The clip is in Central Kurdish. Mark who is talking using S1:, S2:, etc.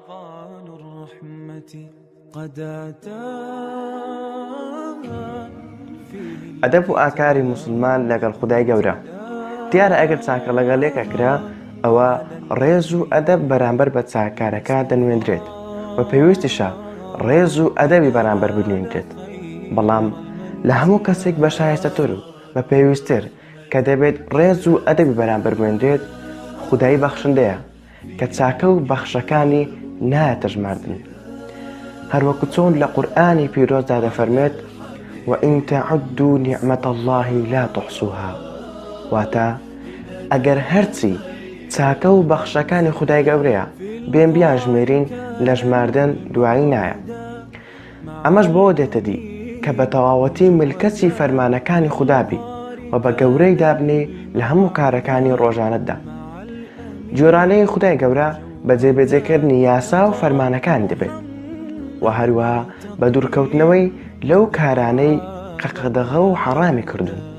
S1: رمضان الرحمة قد أتى
S2: ئەدەب و ئاکاری موسڵمان لەگەڵ خودای گەورە دیارە ئەگەر چاکە لەگەڵ یەکە کرا ئەوە ڕێز و ئەدەب بەرامبەر بە چاکارەکە دەنوێندرێت و پێویستیشە ڕێز و ئەدەبی بەرامبەر بنوێندرێت بەڵام لە هەموو کەسێک بە شایستەتر و بە پێویستتر کە دەبێت ڕێز و ئەدەبی بەرامبەر بنوێندرێت خودای بەخشندەیە کە چاکە و بەخشەکانی نایەتە ژماردن. هەروەکو چۆن لە قورئانی پیرۆزدا دەفەرموێت، وَإِن تَعُدُّوا نِعْمَةَ اللَّهِ لَا تُحْصُوهَا، واتە، ئەگەر هەرچی چاکە و بەخشەکانی خودای گەورەیە بێن بیانژمێرین لە ژماردن دوایی نایە. ئەمەش بەوە دێتە دی کە بە تەواوەتی ملکەچی فەرمانەکانی خودا بی و بە گەورەی دابنێی لە هەموو کارەکانی ڕۆژانەتدا. گوێڕایەڵی خودای گەورە بە جێبەجێکردنی یاسا و فەرمانەکانی دەبێت و هەروەها بە دوورکەوتنەوەی لەو کارانەی کە قەدەغە و حەڕامی کردوون.